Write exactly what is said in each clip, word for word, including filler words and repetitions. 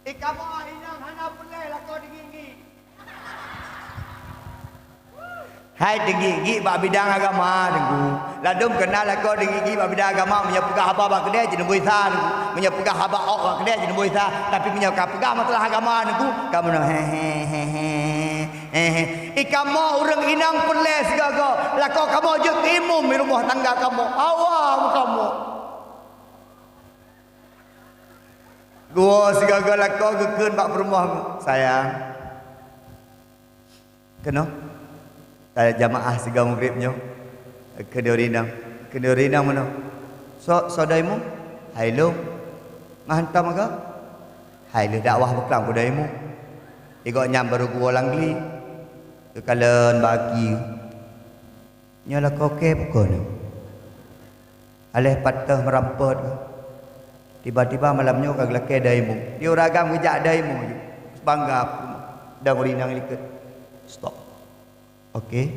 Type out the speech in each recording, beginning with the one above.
Di kamoe inong hana peureulèe lakoe deungiek-ngiek. Hai deungiek-ngiek bak bidang agama, Teungku. Ladôm keunan lakoe deungiek-ngiek bak bidang agama, meunyoe peugah haba bak keudè, jeuet neumboi sa, Teungku. Meunyoe peugah haba ôk bak keudè, jeuet neumboi sa. Tapi meunyoe ka peugah masalah agama, Teungku, kamoe nyoe, he, he, he, he, he, he. Di kamoe ureueng inong peureulèe sigoe-goe, lakoe kamoe jeuet keu imum di rumoh tangga kamoe. Awam kamoe. Geuwoe sigoe-goe lakoe geukheun bak peurumoh, sayang. Keunoe, ka jamaah sigoe maghrib nyoe. Kheun di ureueng inong. Kheun di ureueng inong meunoe. Soe, soe dayumu? Hai lôn. Meuhantom agoe? Hai lheueh dakwah beuklam keu dayumu. Di gobnyan barô geuwoe lam gli. Geukalon bak aki. Nyoe lakoe kèe bukon nyoe. Aléh patéh meurampot. Tiba-tiba malam nyoe ka geulakèe dayumu. Di ureueng agam geujak dayumu. Bangga. Dan ureueng inong likot. Stop. Oke.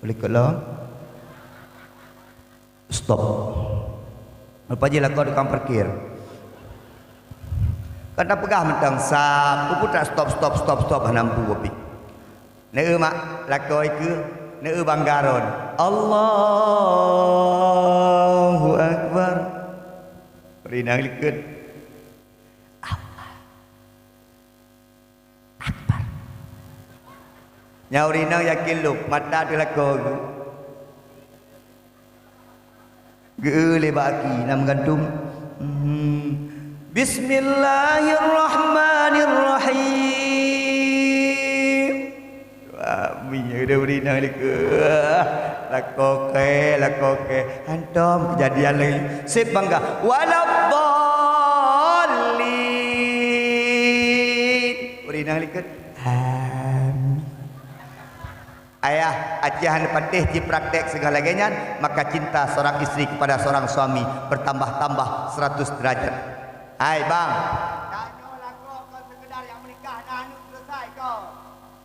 Likot lom. Stop. Leupah jih lakoe tukang parkir. Ka tapeugah mantong sab, peue tak stop, stop, stop, stop, hana mampu pih. Neu mak lakoe keu, neu bangga ron. Allahu Akbar. Ureueng inong likot. Nyan ureueng inong yakin lom, mata teuh lakoe geuh. Geu lé bak aki, na meugantung. Hmm. Bismillahirrahmanirrahim. Wah, minyeuk deh ureueng inong likot. Lakoe kèe, lakoe kèe. Hantom kejadian lagi. Seb bangga. Waladdallin. Ureueng inong likot. Amin. Ayah Aceh hana patéh jipraktek singoh lagèe nyan, maka cinta seorang istri kepada seorang suami bertambah-tambah seratus derajat. Hai bang. Tanyoe lakoe kon sekedar nyang meunikah na aneuk selesai kon.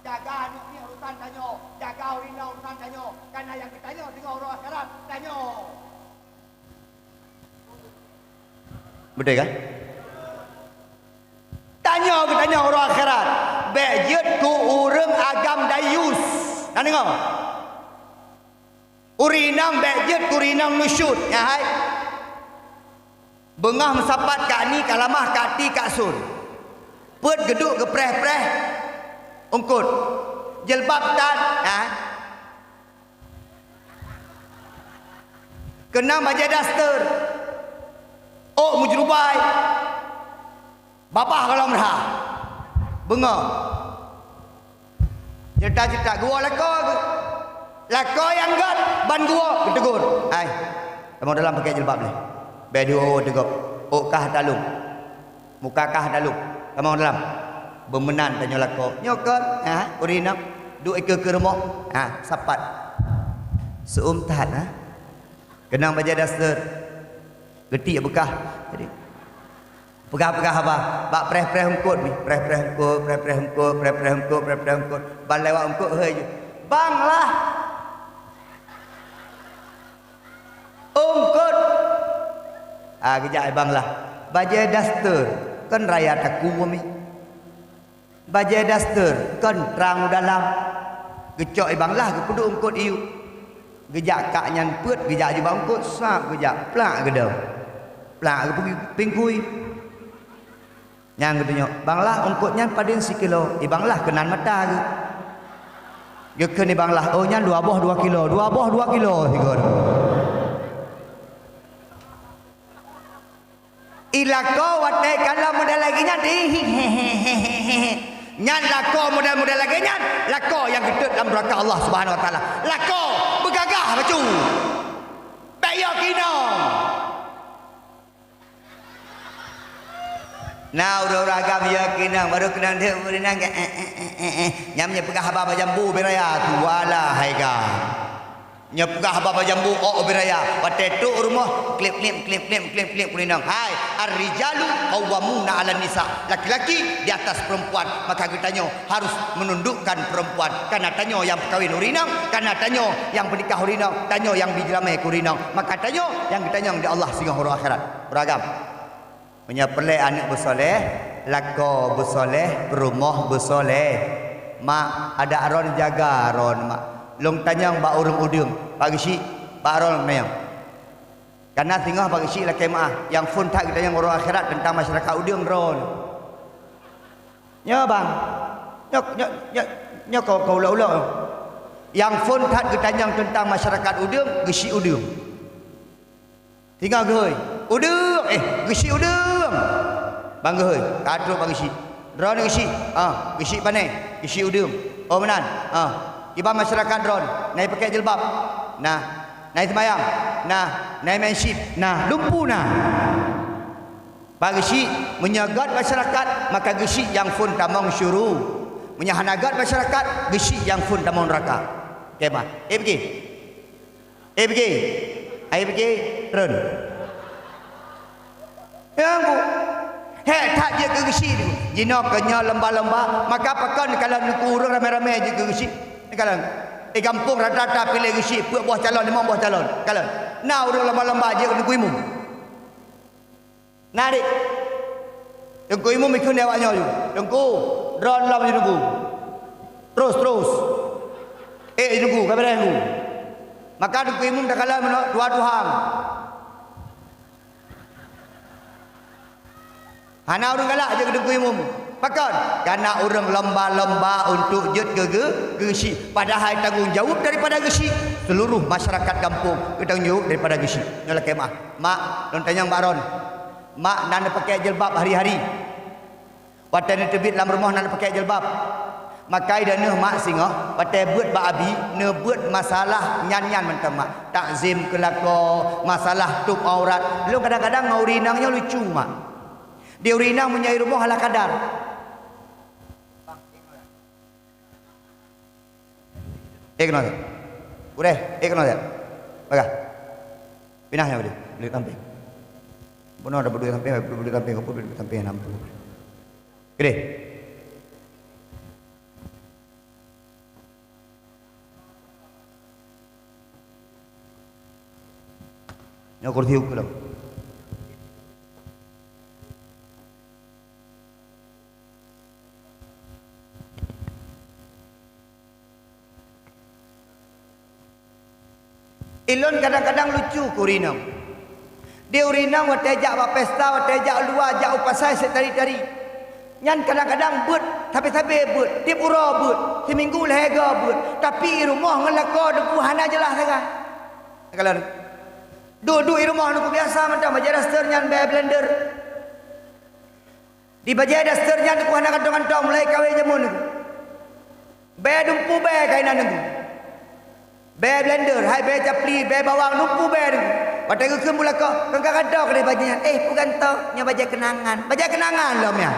Jaga aneuk nyoe urusan tanyoe, jaga ureueng inong urusan tanyoe, karena nyang geutanyoe singoh uroe akhirat tanyoe. Beutôi kan? Tanyoe geutanyoe uroe akhirat, bèk jeuet keu ureueng agam dayus. Na deungö? Ureueng inong bèk jeuet keu ureueng inong nusyut, nyan hai. Beungoh meusapat ka ni, ka lamah ka ti ka sun. Peuet geuduek geupreh-preh eungkôt. Jilbab tan, nyan hai. Keunong bajèe daster. Ôk meujeurubai. Babah gohlom rhah. Beungoh. Ceurita-ceurita geuwoe lakoe geuh. Lakoe nyang göt ban geuwoe geuteugor. Hai. Tamong dalam pakèk jilbab lé. Bèk diwoe-woe teugop. Ôk kah talông. Muka kah talông. Tamong dalam. Beumeunan tanyoe lakoe. Nyoe kon, ha, ureueng inong. Duek ikeue-keue rumoh. Ha, sapat. Seuem that, ha. Keunong bajèe daster. Geutiek beukah. Jadi, peugah-peugah haba. Bak preh-preh eungkôt ni. Preh-preh eungkôt, preh-preh eungkôt, preh-preh eungkôt, preh-preh eungkôt. Ban lewat eungkôt, hei ju. Bang lah. Eungkôt. Ah, geujak i bang lah. Bajèe daster, kan raya takue mi. Bajèe daster, kan trang u dalam. Geucok i bang lah, geupeuduek eungkôt iyup. Geujak kak nyan peuet, geujak jubah eungkôt, sab geujak, plak geudong. Plak geupingkui. Nyan geutunyok, "Bang lah, eungkôt nyan padum sikilo?" I bang lah keunan mata geuh. Geukheun i bang lah, "Oh, nyan dua boh dua kilo, dua boh dua kilo sigoe." I lakoe watèe kalon model lagèe nyan, di, nyan lakoe model-model lagèe nyan, lakoe nyang geuteuet lam neuraka Allah Subhanahu Wa Taala. Lakoe beugagah bacut. Bèk yo keuinong. Na ureueng-ureueng agam yo keuinong, barô keuinong deuh ureueng inong, eh, eh, eh, eh, eh. Nyan meunyoe peugah haba bak jambu ubé raya, tuala hai ka. Nyoe peugah haba bak jambu ôk ubé raya, watèe trôk rumoh, klip, klip, klip, klip, klip, klip, keuinong. Hai, ar-rijalu qawwamuna 'alan nisa. Laki-laki di atas perempuan, maka geutanyoe harus menundukkan perempuan. Karena tanyoe nyang peukawen ureueng inong, karena tanyoe nyang peunikah ureueng inong, tanyoe nyang bi jeulamé keu ureueng inong. Maka tanyoe nyang geutanyong di Allah singoh uroe akhirat. Ureueng agam. Meunyoe peureulèe aneuk beusoleh, Lakoe beusoleh, peurumoh beusoleh. Mak, adak droen jaga droen, mak. Lôn tanyong bak ureuëng udeueng, Pak Geuchik, bak droen tanyong. Kareuna singoh Pak Geuchik lakée meuáh, nyang phon that geutanyong uroe akhirat teuntang masyarakat udeueng droen. Nyoe, bang. Nyoe, nyoe, nyoe, nyoe kau, kau ulok-ulok. Nyang phon that geutanyong teuntang masyarakat udeueng, Geuchik udeueng. Singoh geuhôi, "Udeueng, eh, Geuchik udeueng." Bang geuhôi, ka trok bak Geuchik. "Droeneuh Geuchik?" "Ah, Geuchik pané?" "Geuchik udeueng." "Oh, meunan?" "Ah." "Kiban masyarakat droen, na pakai jilbab?" "Na." "Na seumayang?" "Na." "Na main chip?" "Na." "Lumpu na." Bak Geuchik, meunyoe göt masyarakat, maka Geuchik nyang phon tamong syuru. Meunyoe hana göt masyarakat, Geuchik nyang phon tamong neuraka. Oke, bah. Eh, bagi. Eh, bagi. Ai bagi. Treun. Nyang bu. Hék that jeuet keu Geuchik tu. Jinoe keu nyoe lomba-lomba, maka pakon kalau neukeu ureuëng ramé-ramé jeuet keu Geuchik. Kalon. Eh, gampông rata-rata piléh Geuchik, peuet boh calon, limong boh calon. Kalon. Na ureuëng lomba-lomba jeuet keu Teungku Imum. Na, dik. Teungku Imum ikheun di awak nyoe ju. "Teungku, droen lom ju Teungku. Terus, terus." "Eh, ju Teungku, ka beureh Teungku." Maka Teungku Imum takalon meunoe, "Tuha-tuha." Hana ureuëng galak jeuet keu Teungku Imum. Pakon? Kareuna ureuëng lomba-lomba untuk jeuet keu Geuchik. Padahai tanggong jaweueb daripada Geuchik, seluruh masyarakat gampông geutanggong jaweueb daripada Geuchik. Nyoe lakée meuáh. Mak, lôn tanyong bak droen. Mak na neupakai jilbab hari-hari? Watée neuteubiet lam rumoh na neupakai jilbab. Maka ideh neuh mak singoh, watée beuet bak abi, neubeuet masalah nyan-nyan mantong mak. Takzim keu lakoe, masalah tôb aurat. Lôn kadang-kadang ngon ureuëng inong nyoe lucu mak. Di ureuëng inong meunyoe i rumoh ala kadar. Eh, keunoe. Udah, eh, keunoe. Bagah. Pinah nyoe boleh. Boleh samping. Bunoe ada berdua samping, berdua samping, berdua samping, enam puluh. Gede. Nyoe kursi ukeue lom. Ilôn kadang-kadang lucu keu ureuëng inong. Di ureuëng inong watée jak bak pesta, watée jak u luwa, jak u pasai sép tari-tari. Nyan kadang-kadang beuet, sabe-sabe beuet, tieb uroe beuet, siminggu lhée goe beuet. Tapi i rumoh ngon lakoe Teungku hana jeulaih sagai. Kalon. Duek-duek i rumoh Teungku biasa mantong bajée daster nyan bée blender. Di bajée daster nyan Teungku hana kantong-kantong mulai kawé jameun Teungku. Bée dumpu bée kainan Teungku. Bée blender, hai bée capli, bée bawang dumpu bée Teungku. Watée geukheun bak lakoe, "Kon ka gantoe keudeh bajée nyan?" "Eh, peue gantoe, nyoe bajée keunangan." Bajée keunangan lom nyan.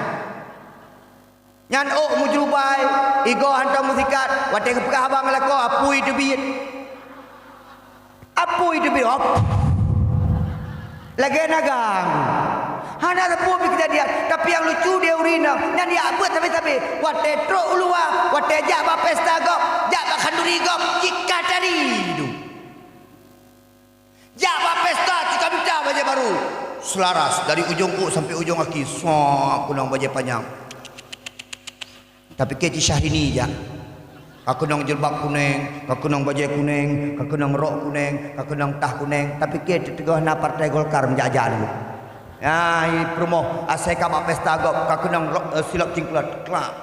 Nyan ôk mujrubai, igoe hantom meusikat, watée geupeugah haba ngon lakoe, apui teubiet. Apui teubiet, op. Lagée naga. Hana sapeue pih keujadian, tapi nyang lucu di ureuëng inong, nyan jak beuet sabe-sabe. Watée trok u luwa, watée jak bak pesta gob, jak bak khanduri gob, cit ka tari du. Jak bak pesta cit ka mita bajée baru. Seularas dari ujong ôk sampai ujong gaki, soe keunong bajée panyang. Tapike cit Syahrini jak. Ka keunong jilbab kuneng, ka keunong bajée kuneng, ka keunong rok kuneng, ka keunong tah kuneng. Tapike teuteugah na Partai Golkar meujak-jak dulu. Ya, i peurumoh, asai ka bak pesta gob, ka keunong rok, eh, silop cingklot. Klak.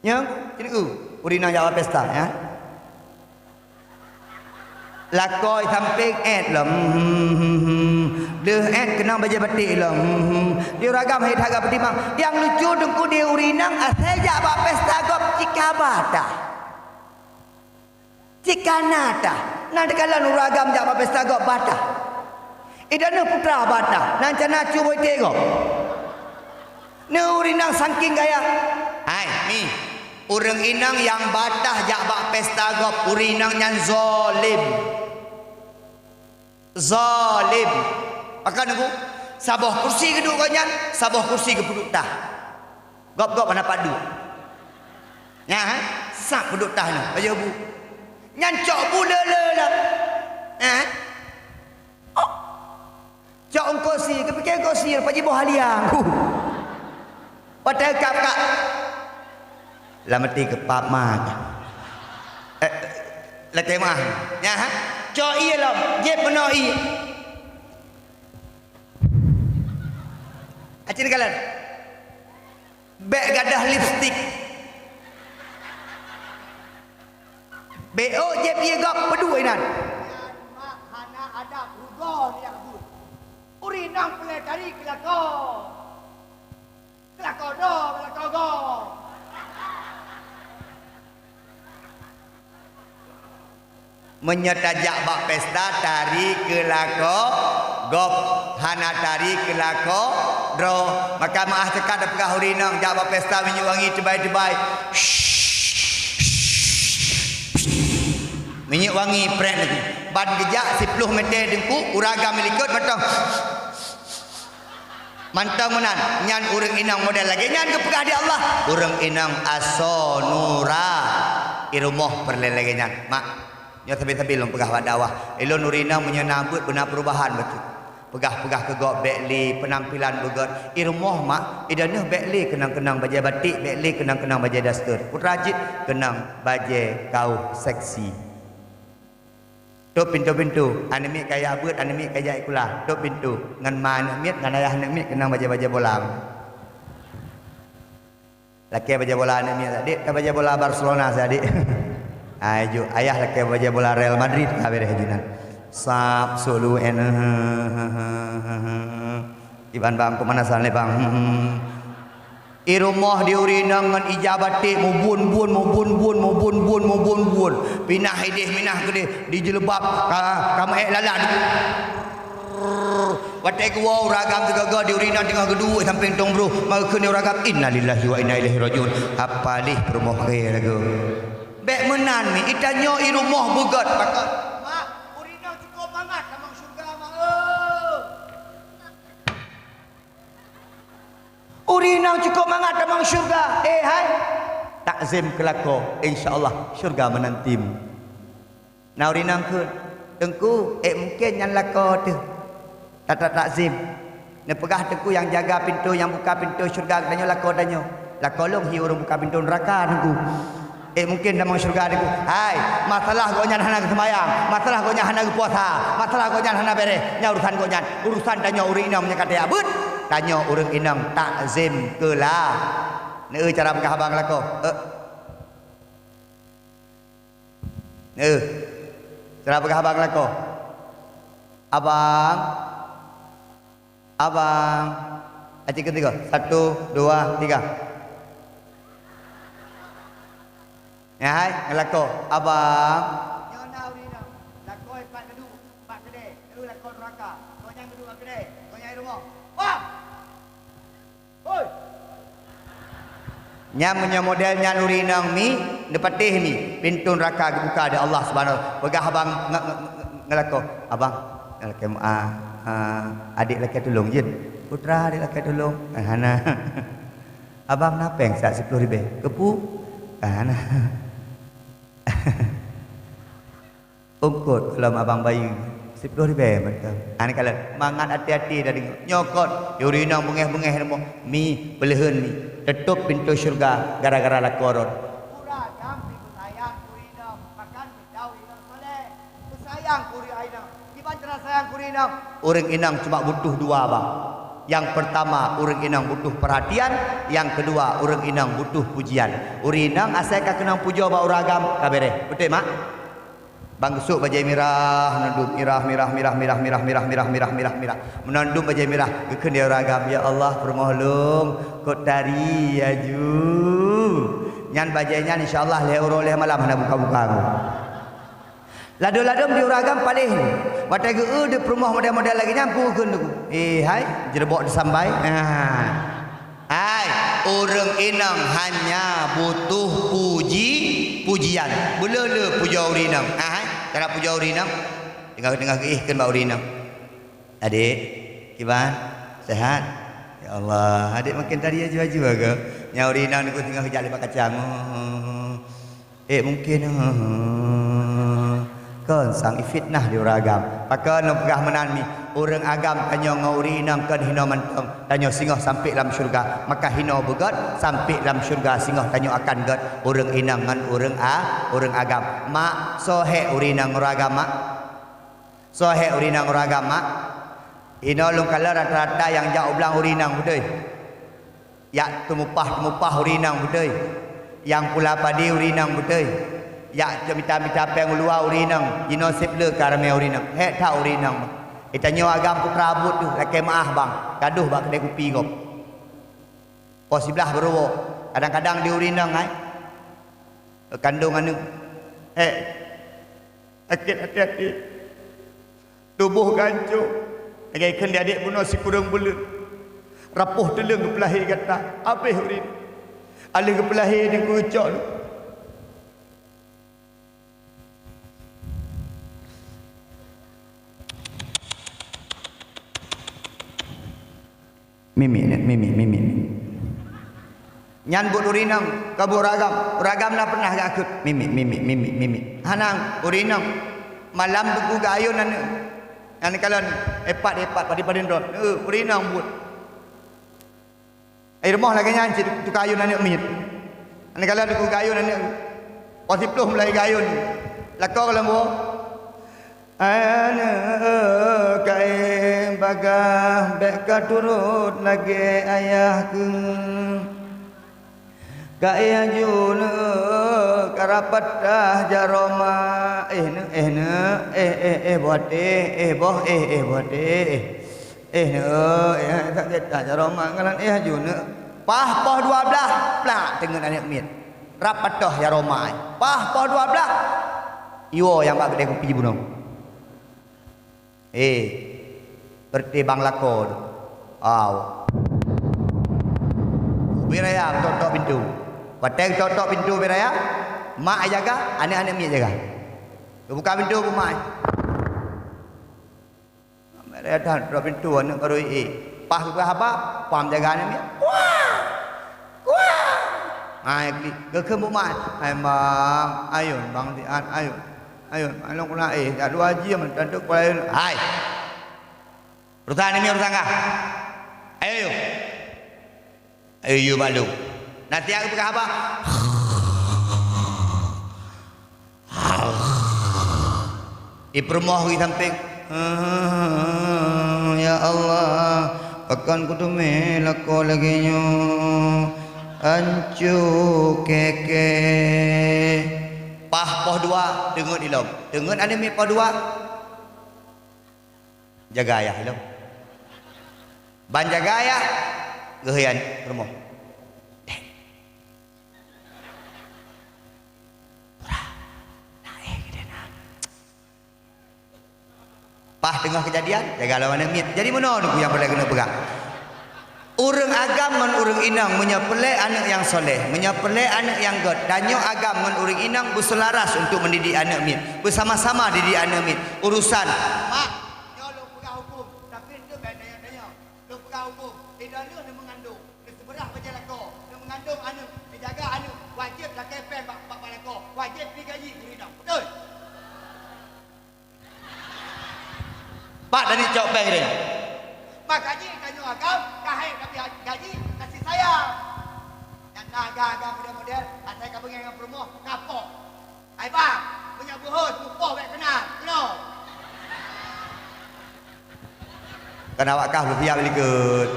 Nyan, keuneuk ureuëng inong jak bak pesta, ya. Lakoe sampéng ék lom. Deuh ék keunong bajée batik lom. Di ureuëng agam hai that geupeudimang. Nyang lucu Teungku di ureuëng inong asai jak bak pesta gob cit ka bata. Cit ka na tah, na teukalon ureuëng agam jak bak pesta gob bata. Ideh neuh putra bata, nan cana cuboh iték gob. Neuh ureuëng inong sangking gaya. Hai, mi. Ureuëng inong nyang bata jak bak pesta gob, ureuëng inong nyan zalim. Zalim. Pakon Teungku? Saboh kursi geuduek gobnyan, saboh kursi geupeuduek tah. Gob-gob hana pat duek. Nyan, eh? Sab peuduek tah nyoe, bajée bu. Nyan cok bu le-le lom. Eh? Oh. Kosi, keupiké kosi, rupa jiboh haliang. Huh. Watèe kap-kap. Lam até keupap mak. Eh, lakèe meu'ah. Nyan, ha? Cok ié lom, jép meunoe ié. Aci neukalon. Bèk gadoh lipstik. Bèk ôk jép ié gob peudui nan. Nyan mak hana adab rugoe nyan buet. Ureueng inong peureulèe tari keu lakoe. Keu lakoe droe, keu lakoe gob. Meunyoe tajak bak pesta, tari keu lakoe gob, hana tari keu lakoe droe. Maka meu'ah teuka tapeugah ureueng inong jak bak pesta minyeuk wangi teubai-teubai. Minyeuk wangi prèt laju. Ban geujak siploh mètè teungku, ureueng agam likot mantong. Mantong meunan, nyan ureueng inong model lagèe nyan geupeugah di Allah. Ureueng inong asoe nura, i rumoh peureulèe lagèe nyan. Mak, nyoe sabe-sabe lôn peugah bak dakwah. Ilôn ureueng inong meunyoe na beuet beuna peurubahan bacut. Peugah-peugah keu gob bèk lé, peunampilan beugèt. I rumoh mak, i droeneuh bèk lé keunong-keunong bajèe batik, bèk lé keunong-keunong bajèe daster. Putra cit keunong bajèe kaoh seksi. Tôp pintoe-pintoe, aneuk miet ka jak beuet, aneuk miet ka jak sikula. Tôp pintoe, ngon ma aneuk miet, ngon ayah aneuk miet keunong bajèe-bajèe bola. Lakèe bajèe bola aneuk miet, "Dek, ka bajèe bola Barcelona, sa, Dek." Ai ju, ayah lakèe bajèe bola Real Madrid, ka beureh jinan. Sab sulu en. Iban bang, keu mana san lé bang? I rumoh di ureueng inong ngon ija batik mubun-bun, mubun-bun, mubun-bun, mubun-bun. Pinah idéh, minah keudéh, di jilbab, ka, ka meuék lalat. Watèe geuwoe ureueng agam teuga-ga di ureueng inong teungoh geuduek sampéng tông broh, maka kheun ureueng agam, "Innalillahi wa inna ilaihi rajiun." Hapalih peurumoh keu lagu. Bèk meunan mi, i tanyoe i rumoh beugèt pakon. Mak, ureueng inong cukôp mangat tamong syeuruga, Mak, eu. Ureueng inong cukôp mangat tamong syeuruga. Eh, hai. Takzim keu lakoe, insya Allah syeuruga menantimu. Na ureueng inong kheun, "Teungku, eh, mungken nyan lakoe teuh." Tata takzim. Neupeugah teungku nyang jaga pintoe, nyang buka pintoe syeuruga geutanyoe lakoe tanyoe. Lakoe lôn hi ureueng buka pintoe neuraka teungku. Eh, mungken tamong syeuruga teungku. Hai, masalah gobnyan hana geuseumayang, masalah gobnyan hana geupuasa, masalah gobnyan hana beureh, nyan urusan gobnyan. Urusan tanyoe ureueng inong meunyoe ka tajak beuet, tanyoe ureueng inong takzim keu la. Neu cara peugah abang lakoe. Eh. Eh, cara peugah abang lakoe. Abang. Abang. Aci keu tiga. Satu, dua, tiga. Ya, hai, ngon lakoe. Abang. Nyoe na ureueng inong. Lakoe pat geuduek, pat keudè. Neu lakoe neuraka. Gobnyan geuduek bak keudè. Gobnyan i rumoh. Wah! Hoi! Nyan meunyoe model nyan ureueng inong mi, neupatéh mi, pintoe neuraka geubuka lé Allah Subhanahu. Peugah abang nge-, nge-, nge-, ngon lakoe, "Abang, ngon lakoe, ah, ah, adék lakèe tulông jeuet." "Putra, adék lakèe tulông." "Ah, hana." "Abang na péng siat siploh ribèe?" "Keupeue?" "Ah, hana." Eungkôt lom abang bayeue, siploh ribèe mantong. Hana kalon, mangat até-até tadeungoe. Nyoe kon, ureueng inong beungèh-beungèh rumoh, mi, peuleuheuen mi. Teutôp pintoe syeuruga gara-gara lakoe droen. Ureueng agam pih peusayang keu ureueng inong, bahkan meudawai inong saleh. Peusayang keu ureueng inong. Kiban cara sayang keu ureueng inong? Ureueng inong cuma butuh dua, Bang. Nyang peurtama, ureueng inong butuh peurhatian. Nyang keudua, ureueng inong butuh pujian. Ureueng inong asai ka keunong pujoe bak ureueng agam, ka beureh. Beutôi, Mak? Bang geusok bajèe mirah, meunan dum mirah, mirah, mirah. Meunan dum bajèe mirah, geukheun di ureueng agam, "Ya Allah, peurumoh lôn, kok tari laju." Nyan bajèe nyan insya Allah lhèe uroe lhèe malam hana buka-buka. Ladôm-ladôm di ureueng agam paléh. Watèe geu-eu di peurumoh model-model lagèe nyan, peue geukheun teungku? "Eh, hai, jeureubok teusambai." Ah. Hai, ureueng inong hanya butuh puji, pujian. Beuleu-leu pujoe ureueng inong. Ah, hai, cara pujoe ureueng inong. Teungoh-teungoh geuéh kheun bak ureueng inong. "Adék, kiban, sehat?" "Ya Allah, adék makin tari aju-aju agam." Nyan ureueng inong teungoh geujak lé bak kacang. Eh, mungken, eh, kon sang i fitnah di ureueng agam. Pakon lôn peugah meunan mi? Ureuëng agam tanyoe ngon ureuëng inong kon hinoe mantong, tanyoe singoh sampoe lam syeuruga. Maka hinoe beugét, sampoe lam syeuruga singoh tanyoe akan gét, ureuëng inong ngon ureuëng a-, ureuëng agam. Mak, soe hék ureuëng inong ngon ureuëng agam, Mak? Soe hék ureuëng inong ngon ureuëng agam, Mak? Inoe lôn kalon rata-rata nyang jak u blang ureuëng inong beutôi. Jak teumupah-teumupah ureuëng inong beutôi. Nyang pula padi ureuëng inong beutôi. Jak cok mita-mita péng u luwa ureuëng inong. Jinoe seb le ka ramé ureuëng inong. Hék that ureuëng inong. Di tanyoe agam putra buet tu, lakée meuáh bang. Gadôh bak keudée kupi gob. Poh siblaih baroe. Kadang-kadang di ureuëng inong hai. Kandong aneuëk. Hék. Sakét até-até. Tuboh gancô. Lagée kheun di adék bunoe sikureueng buleuen. Rapoh teuleueng geupeulahé gata. Abéh ureuëng. Aleuh geupeulahé di keucok. Mimik, mimik, mimik. Nyan buet ureuëng inong, ka buet ureuëng agam. Ureuëng agam na pernah geukheun. Mimik, mimik, mimik, mimik. Hana, ureuëng inong. Malam teungku geuayôn aneuëk. Nyan kalon, epat, epat, padi-padi droe. Eh, ureuëng inong buet. Ai rumoh lagée nyan cit tukang ayôn aneuëk miet. Nyan kalon tukang ayôn aneuëk. Poh siploh mulai geuayôn. Lakoe ka lom woe. Aneuëk kayém bagaih bék ka turot lagée ayah keuh. Kayém aju neuëk ka rapatah jaroe ma. Eh neuëk, eh neuëk, eh, eh, eh boh até, eh boh, eh, eh boh até, eh. Eh neuëk, eh, eh, tak jeuet that jaroe ma ngon lôn, eh aju neuëk. Paih poh dua blaih, plak teungeut aneuëk miet. Rap patoh jaroe ma. Paih poh dua blaih. Iwoe nyang bak keudée kupi bunoe. Eh, berarti bang lakoe tu. Aw. Ubé raya tok-tok pintoe. Watée tok-tok pintoe ubé raya, mak jaga, aneuëk-aneuëk miet jaga. Buka pintoe bak mak. Mak raya that, tok pintoe aneuëk baru, eh. Paih buka haba, pam jaga aneuëk miet. Kuah! Kuah! Hai, klik. Geukheun bak mak. Hai, bang. Ayôn, bang, siat, ayôn. Ayôn, mak lôn keunan, eh, jak dua jeuem, tanduk kepala ayôn. Hai! Urusan nyoe urusan kah. Ayo, ayo. Ayo, ayo, balu. Nasihat keu peugah haba. Ipeurumoh di sampéng. Ya Allah, pakon kuteumé lakoe lagée nyoe? Ancu keke. Paih poh dua, teungeut ilom. Teungeut aneuëk miet poh dua. Jaga ayah ilom. Ban jaga ayah, geuhôi aneuëk rumoh. Dek. Pura. Nah, eh, gede nah. Paih teungoh keujadian, jaga lom aneuëk miet. Jadi meunoe Teungku nyang peureulée keuneuk peugah. Ureuëng agam ngon ureuëng inong meunyoe peureulée aneuëk nyang soleh, meunyoe peureulée aneuëk nyang gét, tanyoe agam ngon ureuëng inong beuseularah untuk mendidik aneuëk miet, beusama-sama didik aneuëk miet. Urusan mak, nyoe lôn peugah huköm, tapi eunteuk bék tanyong-tanyong. Lôn peugah huköm, sidroe lheueh neumeungandong, neuseumeurah bajée lakoe, neumeungandong aneuëk, neujaga aneuëk, wajéb lakée péng bak, bak, bak lakoe, wajéb pi gaji ureuëng inong. Beutôi? Pat tadi cok péng tadi. Maka jih tanyoe agam, ka hék tapi gaji, kasih sayang. Nyang na agam-agam model-model, asai ka beungéh ngon peurumoh, kapok. Hai bang, meunyoe beuhôi, mupoh bék keunan, keunoe. Kan awak kah beupiak likot.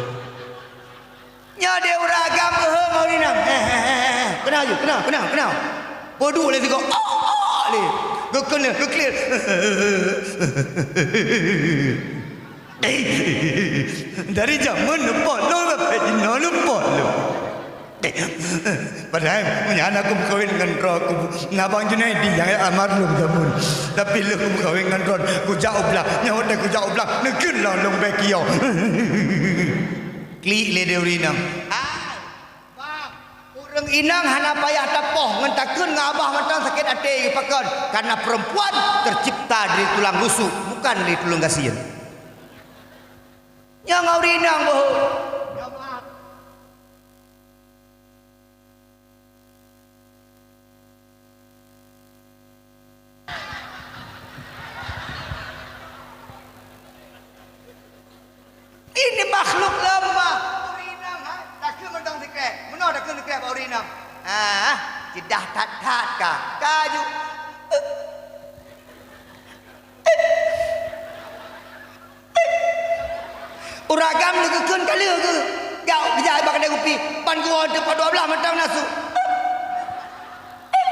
Nyoe di ureuëng agam beuhe ngon inong. Heh, heh, heh, heh. Keunoe ju, keunoe, keunoe, keunoe. Peuduek lé sigoe. Oh, oh, lé. Geukeuneuk, geuklir. Dari jameun leupah lôn, sampai jinoe leupah lôn. Padahai meunyo hana kumeukawen ngon droe ku, na bang Junaidi nyang almarhum jameun. Tapi lheueh kumeukawen ngon droe, kujak u blang. Nyoe watée kujak u blang, neukheun lom lôn bék kiyong. Klik lé di ureuëng inong. Hai, bang, ureuëng inong hana payah tapoh ngon takheun ngon abah mantong sakét até pakon, karena perempuan tercipta dari tulang rusuk, bukan dari tulang gasien. Nyoe ngon ureuëng inong boh. Ka bak ureueng inong. Ah, ceudah that-that ka. Ka ju. Ureueng agam leugeukheun ka lheueh geuh. Gak geujak bak keudè kupi, ban geuwoe teupot dua blaih mantong na su.